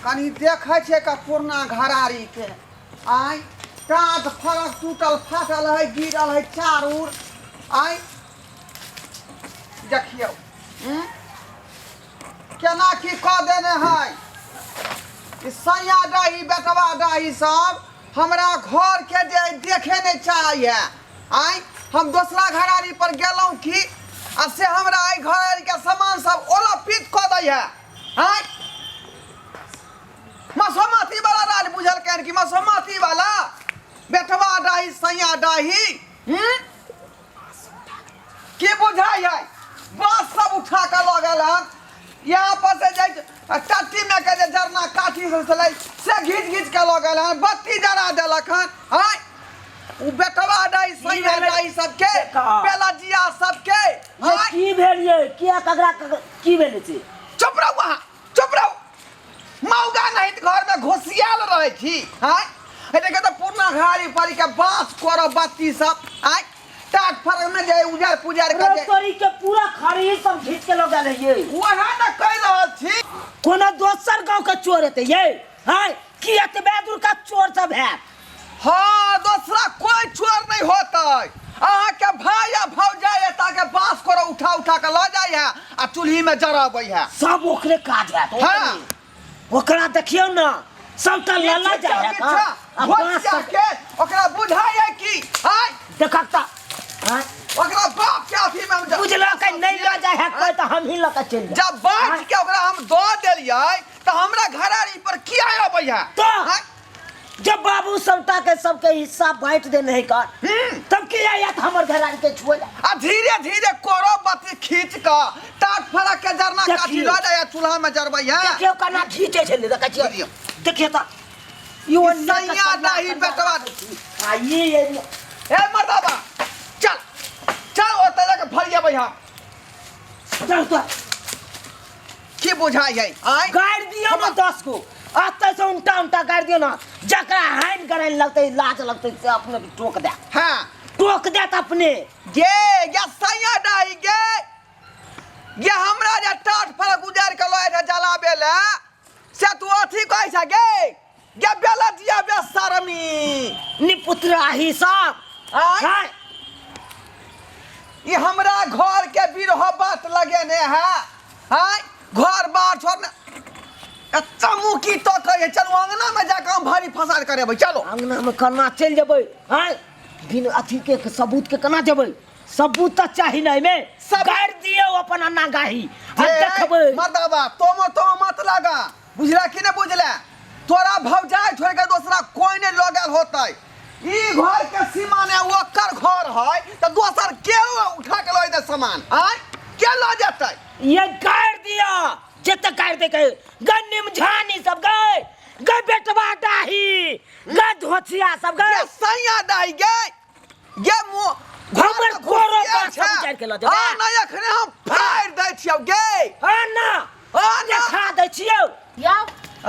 कनि देखै छियै का पुरना घरारीके। आँय, टाट फरक टूटल फाटल है, गिरल है चार उर। आँय देखियौ, केना की कऽ देने है ई सैया डाही बेटवा डाही सब हमरा घर के जे देखे नहीं चाहे है। आँय हम दोसरा घरारी पर गेलहुँ की आ से हमरा एहि घरारी के सामान सब ओला पीत कऽ दै है। आँय मसोमाती वाला राज बुझलकनि कि मसोमाती वाला बेटवा डाही सैया डाही। की बुझाइ है? बाँस सब उठा कऽ लऽ गेल हन। यहाँ पर से जे टट्टी में के जे जरना काठी सब छलै से घीच घीच के लऽ गेल हन, बत्ती जरा देलक हन। आँय उ बेटवा डाही सैया डाही सबके बेलजिया सबके। ये की भेल ये? किया ककरा की भेल छै? चुप रहू अहाँ, चुप रहू। मौगा नहीं तऽ घर में घुसियाल रहै छी। आँय देखियौ तऽ पुरना घारी परी के बाँस कोरो बत्ती सब। आँय टाट फरक में जे उजर पुजर के जे तोरी के पूरा खरी सब घीच के लऽ गेल ये। वएह ने कहि रहल छी। कोनो दोसर गांव के चोर हेतै ये। हाँ की एतबे दूर का चोर सब है? हाँ दोसरा कोई चोर नहीं होतै। अहाँ के भाई या भौजाई एता के बाँस कोरो उठा उठा के लऽ जाइ है आ चूल्ही में जराबै है। सब ओकरे काज है। हाँ। ओकरा देखियौ ना सबटा लला जाइ है। आ बाँस के ओकरा बुझाइ है की? आय देखक त आय ओकरा बाप के अथी में हम बुझलक नहीं लऽ जाइ है कोई तऽ हम ही लऽ के चलि जाए। जब बाँट के ओकरा हम दऽ देलियै तऽ हमरा घरारी पर किया अबै है? तो जब बाबू सबटा के सबके हिस्सा बांट देने है का तब किया आयत हमर घरारी के छुए? आ धीरे धीरे कोरो बत्ती खींच क टाट फरक के जरना काठी लऽ जाय चूल्हा में जरबै है। देखियौ केना खींचे छै, देखै छियै? देखियौ त ई सैया डाही बेटवा आ ई ए मर्दाबा चल चल ओतऽ जाके फरियाबै हम। चल तो की बुझाइ है? आँय गाड़ि दियौ ने 10 गो अतऽ से उल्टा उल्टा गाड़ि दियौ ने, जकरा हानि गरानि लगतै लाज लगतै से अपने टोक दे। हाँ टोक देत अपने। गे या सैया डाही गे ये हमरा जे टाट फरक उजारि के लऽ जाइ जलाबे ले से तू अथी कहै छ गे गे बेलजिया बेशरमी निपुत्राही सब। आँय ई हमरा घर के बिरह बात लगेने है। आँय घर बार छोड़ने चमुकी तो कहे चलू अंगना में जाके हम भारी फसाद करेबै। चलो अंगना में केना चलि जेबै? आँय बिन अथी के सबूत के केना जेबै? सबूत तऽ चाही ने एहिमे। गाड़ि दियौ अपन अन्ना गाही आ देखबै। मर्दाबा तोमो तोमो मत लगा, बुझला कि नहीं बुझला? तोरा भौजाई छोड़ के दोसरा कोई नहीं लगल होतै। ई घर के सीमा ने ओकर घर है तऽ दोसर के उठा के लऽ जेतै सामान? आँय के लऽ जेतै? ये गाड़ि दिअ जते गाड़ि दे के गन्निम झानी सब गए गए बेटवा डाही गए धोचिया सब गए ये सैया डाही गए गे मु हमर गोरो बात सब उजाड़ि के लऽ जेबै। हाँ, नहि एखने हम फाड़ि दै छियौ गे। हाँ ना। हाँ ना। देखा दै छियौ। यौ।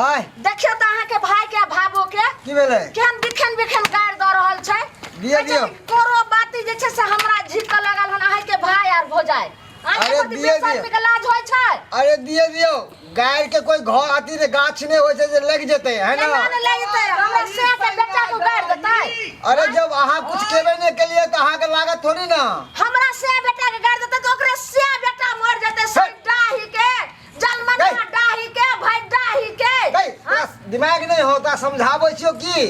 आय। देखियौ तऽ अहाँके भाई के आ भाबो के। की भेलै? केहन बिखन बिखन गाड़ि दऽ रहल छै। दिअ, कहै छै दिअ। कि कोरो बाती जे छै से हमरा झीक कऽ लगल हन अहाँके भाई आर भौजाई। अहाँके अरे प्रति दिअ, दिअ। बेशर्मी के लाज होइ छै? अरे दिअ, दियौ। गाय के कोई घर अथी ने गाछ ने होइ छै जे लग जेतै, है ना? केना ने लागि जेतै? हमरा से के बेटा के गाड़ि देतै। अरे जब अहाँ कुछ केबे ने केलिए तऽ अहाँ के लागत थोड़ी ना। हमरा से बेटा के गाड़ि देतै तऽ ओकरे से बेटा मर जेतै, से डाही के, जलमना गई। डाही के, भाई डाही के। गई, हाँ? तोरा दिमाग नहीं होता, समझाबै छियौ की?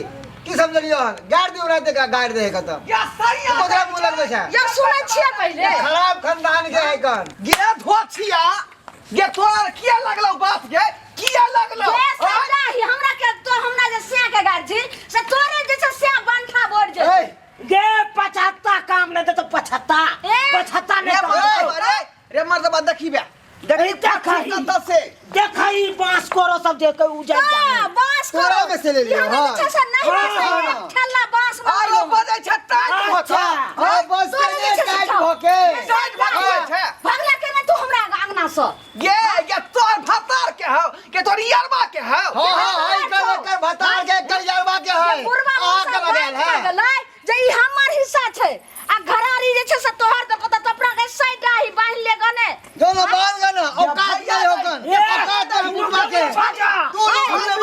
की समझलियौ हन? गाड़ि दियौ राति के, गाड़ि दे के तऽ। या सही तू ककरा मुँह लगबै छै? या सुनै छियै पहिले। खराब खानदान के है कन। गे धोछिया, गे तोरा किया लगलौ बाप गे? किया लगलौ? गे सही हमरा के तो हमरा जे सिया के गाड़ि छी से तोरे जे छै सिया बंठा बढ़ जेतै। ए, गे पचहत्ता काम नहीं देतो, पचहत्ता। ए? पचहत्ता नहीं रे काम मर्दबा, देतो। रे, रे मर्दबा, देखी बे। देखी ए, देखही। कतऽ से? देखही, बाँस कोरो सब जे के उजड़ हाँ, जाए। बाँस तोरा कोरो। में से ले लियो, ई हमरा हाँ। जे छै से नहीं हाँ, बसै, हाँ। एक ठेला बाँस में आरो लियो। बजै छै टाइट भऽ के। अच्छा। हाँ, बस तोरे के जे छै से टाइट छौ। भऽ के। टाइट भऽ के छै। भगला के ने तू हमरा अंगना से। गे, गे तोर भतार के हौ, के तोर यरबा के हौ। हाँ, हाँ, हाँ, एकर एकर भतार के, एकर यरबा के है। जे बुढ़वा अहाँ के मौसा लगायल बाँटि है। कऽ गेलै, जे ई हमर हिस्सा छै। आ घरारी जे छै से तोहर देलकौ तऽ अपना के साइड डाही बान्हि ले गने। जो ना बांध गना, औकात नहीं होगन। ए, औकात नहीं बुढ़वा के। बाजा। तू नहीं भूले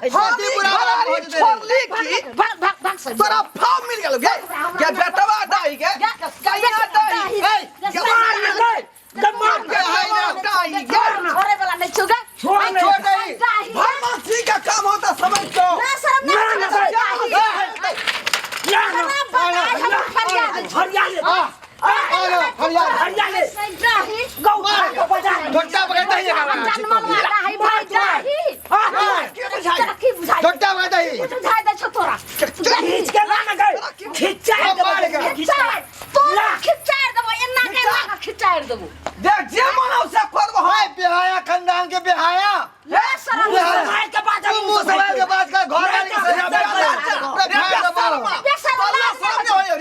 रखै छै। हम ई घरारी छोड़ली की भाग भाग भाग से तोरा फाव मिल गेल गे के बेटवा दाई के सैया दाई ए, के मार गए, गए मार के है दाई के छोड़े वाला नहीं छुगा छोड़ नहीं। छोड़ दही। भाई मासी का काम होता समझ तो ना शर्म ना, ना ना, ना, ना, ना बनाई हम फरियाद हरिया ले आ, आ, हरिया ले। हरिया ले गौ खा के बजा झोटा पकड़ दही एकरा। जन्मल भाई जाही के बुझाई तोरा की बुझाई झोटा पकड़ दही। बुझाई दे छौ तोरा खींच के ला ना गए खिंचा मार के। खिचाड़ तोरा खिचाड़ देबो एना के एना के खिचाड़ देबो देख जे मन हो से करबो हाय बेहाया खानदान के बेहाया ना शर्म बेहाया। समाज के बात तू मुंह संभाल के बात कर घर वाले के सजा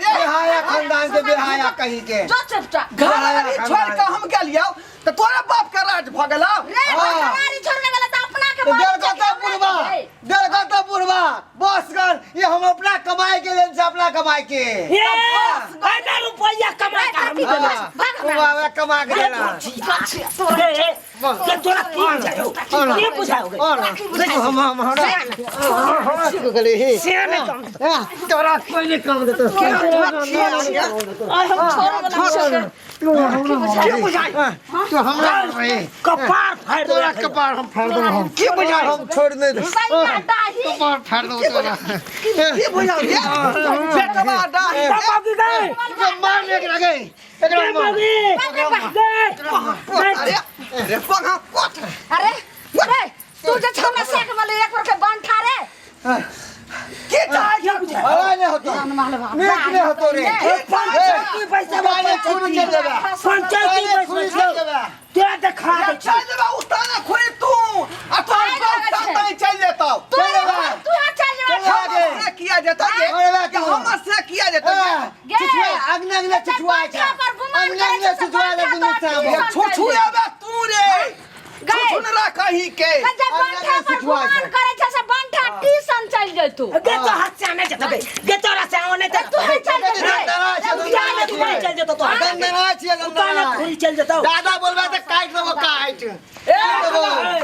बेहाया खानदान के बेहाया कहीं के जो चुपचाप घरारी छोड़ के हम गेलियौ तऽ तोरा बाप के राज भऽ गेलौ रे घरारी छोड़ने वाला त अपना के तो बाल देर का बच्चा के बुढ़वा हमरा के देर का बुढ़वा बस कर ये हम अपना कमाई के लेन से अपना कमाई के ए आना रुपया कमा के हम रे, देबै। भाग हमरा। बुढ़वा कमा के देना रे के तोरा की बुझायो की बुझायो गे और हम हम हमरा हमरा की गेली हे से नहीं कम तोरा कोई नहीं काम देतो आय हम छोड़े वाला छौ तू हमरा की बुझाई तू हमरा कपार फाड़ तोरा कपार हम फाड़ देबो हम की बुझाई हम छोड़ नहीं दे सैया डाही कपार फाड़ देबो तोरा की बुझाई रे बेटवा डाही पापा की गए मार ले एकरा गे एकरा के मार मगी गए अरे रे पंखा कोट अरे रे तू जे छौ ना सेक वाले एक बार के बांध ठा रे की चाहै की बुझायो भला नहीं होतो नीक नहीं होतो रे पंचायती पैसा गाने खून चल देबा पंचायती गाने खून पैसा चल देबा तोरा देखा दे चल जेबा उताना खोई तू आ तोहर चल बाप जेबा ताता ही चल जेतौ तू चल जेबा। तू यहाँ चल जेबा चल जेबा। हमर से किया जेतौ गे अरे बा कि हमर से किया जेतौ गे गे। चुचुआ अग्नि अग्नि चुचुआ बांठा पर गुमान अग्नि करै अग्नि छै से चुचुआ ले बांठा दुनू तोरा साहब की छुछु आबे तू रे गए। छुछु न कही के जे बांठा पर गुमान करै छै से बांठा टीसन चल जेतू गे तो हाथ से आने जेतौ गे गे तोरा से आने तू जेतौ चल जेतू उताने खुरी चल जेतौ तोरा गंदना छियै उताने गंदना खुरी चल जेतौ दादा बोलबा त काट देबो काट ए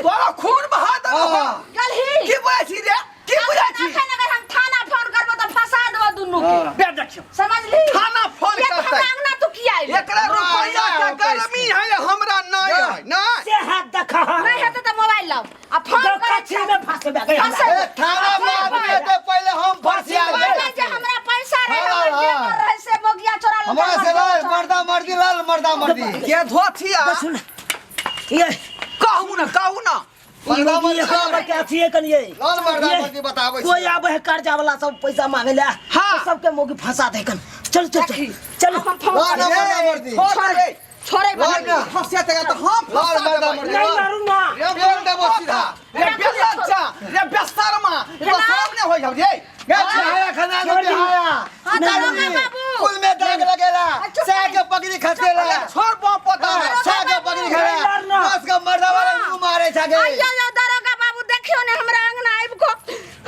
तोरा खून बहा देबो हाँ। गलही की बुझै छी रे की बुझै छी अखन अगर हम थाना फोन करबो त फंसा देबो दुनू के बे देखियौ समझली थाना फोन ये करतै। हमरा अंगना तू किया अइली एकरा रुपैया के गर्मी है हमरा नहीं है नहीं से हाथ देखा नहीं हेतै त मोबाइल लाउ आ फोन गो करै कछी में फंसबे गए फंसे। ए थाना बाद में तो पहले हम फंसिया पहिले जे हमरा पैसा रहे हाँ, हमर हाँ। जेवर रहे से बोगिया चोरा लेलकै, हमरा से हमर लाल जेवर चोरा मर्दा मर्दी लाल मर्दा मर्दी के धोथिया सुन ये कहू ना कहू ना मर्दा ये मर्दी हमर के अथिए कनिए लाल मर्दा ये मर्दी बताबै कोई छी आबे है कर्जा वाला सब पैसा मांगे ले हाँ। तो सबके मोगी फंसा दे कन चल चल चल देखी। चल हम फोन लाल करै मर्दा मर्दी छोड़ रे छोड़े लाल ना फंसिया तक तो हम लाल फंसा मर्दा देबै। मर्दी नहीं मारू ना रे बोल देबो सीधा रे बेलज्जा रे बेशर्मा रे शर्म नहीं होई रे गे बिहाया खाना के बिहाया हाँ, दरोगा बाबू। कुल में दाग लगेला अच्छा, सह के पगड़ी खसेला छोड़ बम पता सह के पगड़ी खसेला नहीं मारना। बस का मर्दा वाला मुंह मारे छागे आइयो यो दरोगा बाबू देखियो ने हमरा अंगना आबि को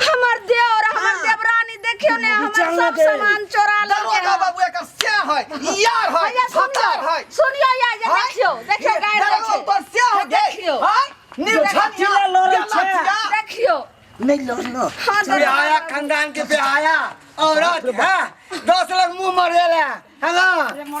हमर देवर हमर देवरानी देखियो ने हमर चल सब गे। सामान चोरा लेलकै दरोगा बाबू एकर से है यार है भैया खतर है सुनियो सुनियो या जे देखियो देखियो गाय दरोगा पर से है देखियो। हां छाती लड़ै छै। देखियो नहीं लड़ लो हाँ दरोगा बिहाया बाबू। खानदान के बिहाया औरत है 10 लाख मुंह मरेला है ना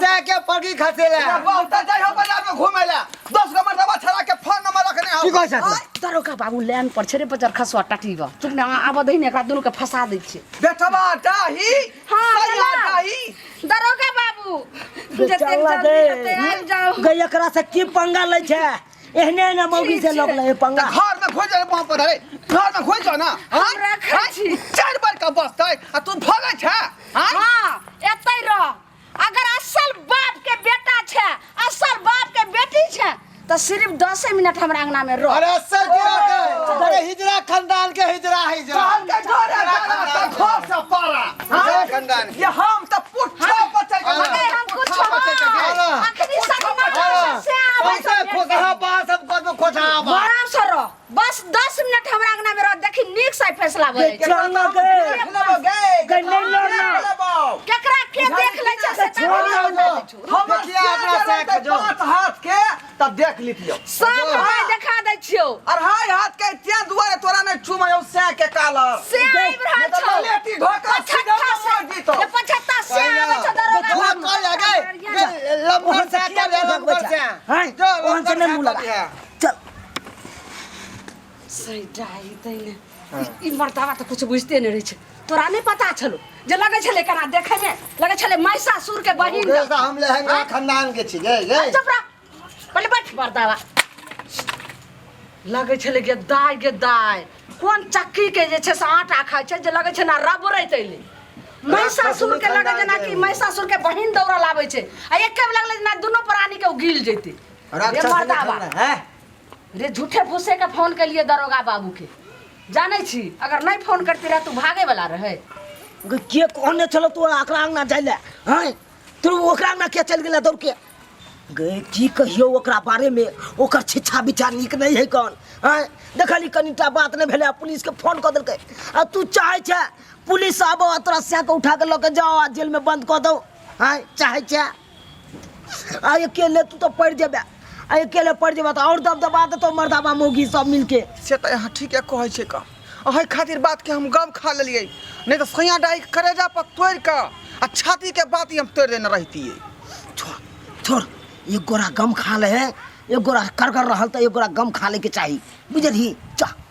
सह के पगड़ी खसेला बहुत जाय हो बाजार में घूमे ला 10 गो मर्दबा छड़ा के फोन नंबर रखने हो की कहै छथि दरोगा बाबू लाइन पर छै रे बजर खसुआ टटीबा चुप ने आबऽ दही ने एकरा दुनू के फंसा दै छियै बेटवा डाही हाँ, सैया चला। डाही दरोगा बाबू जतेक चल जल्दी गे हेतै आबि जाउ गई एकरा से की पंगा लै छै एहने ने मौगी से लोग ले पंगा घर में घुस जा वहां पर अरे घर में घुस जा ना हम रखै छी। चार बार का बसतै आ तू भगै छै हां हाँ एतै रह अगर असल बाप के बेटा छै असल बाप के बेटी छै तऽ सिर्फ 10 मिनट हमरा अंगना में रह अरे सर की होते अरे हिजरा खानदान के हिजरा हिजरा कहल के डरे डरा त घर से पारा हिजरा खानदान के ये हम त पुट्ठा बचै के अरे हम कुछ पुट्ठा बचै के गेल। अखनी सदमा से आबै पैसा खोसहा बा सब कद में खोसहा बा आराम से रह बस 10 मिनट हमरा अंगना में रह देखी नीक से फैसला भऽ जाइ छै चल ना गे देख लेबो गे गई नहीं लड़ना। देख लेबो। केकरा के देख लै छै से छोड़ तकरा ना। बता दै छौ। हमर देखिए अपना से साथ जो। पांच हाथ के तब देख लितियो सब हमरा देखा दै छियौ। अढ़ाई हाथ के ते दुआरे तोरा नहि चुमयौ सै के कालर। से आबि रहल नहि तऽ छौ। ललेटी धऽ कऽ सीधा पचहत्तर से मरि जेतौ। जे 75 से आबै छौ दरोगा तोरा बाबू। कह ले गे लमगर से कर ले लमगर से। हैं जो ओहन से लमगर नहीं से मुँह कर लगा। लिहे। चल। सही डाही तैने ई मर्दावा तऽ कुछ बुझते नहि रहै छै। तोरा नहि पता छलो जे लगै छलै केना देखै मे लगै छलै महिषासुर के बहिन। ओकरे से हम लहंगा खानदान के छी गे गे। चुप रह पहिले, बैठ मर्दावा। लगै छलै गे दाय गे दाय, कोन चक्की के जे छै से आटा खाइ छै जे लगै छै ना रबड़ैत अयलै महिषासुर के, लगै जेना कि महिषासुर के बहिन दौड़ल आबै छै आ एके बेर लगलै जेना दुनू प्राणी के ओ गिल जेतै। रे राक्षस मर्दावा हैं। रे, झूठे फूसे के फोन केलिए दरोगा बाबू के। जानै छी, अगर नहीं फोन करती रह तू भागे वाला रहे। गे, के कहने छलो तू ओकरा अंगना जाय ले? हैं, तू ओकरा अंगना के चलि गेला दौड़ के? गे, की कहियो ओकरा बारे में, ओकर शिक्षा विचार नीक नहीं है कौन। हैं, देखली कनिटा बात नहीं भेलै आ पुलिस के फोन कऽ देलकै। आ तू चाहै छै पुलिस आबो आ तोरा सैं के उठा के लऽ के जाओ आ जेल में बंद कऽ दौ? हैं, चाहै छै? आ अकेले तू तो पड़ जेबे, आ अकेले पड़ जेबे तऽ और दबदबा देतौ मर्दाबा मौगी सब मिलके। से तऽ अहाँ ठीके कहै छै का, अही खातिर बातके हम गम खा लेलियै, नहि तऽ सैया डाही करेजा पर तोड़ि कऽ आ छातीके बाती हम तोड़ि देने रहितियै। छोड़ छोड़, एक गोरा गम खा ले है, एक गोरा करगर रहल तऽ एक गोरा गम खा ले के चाही, बुझलही? चल।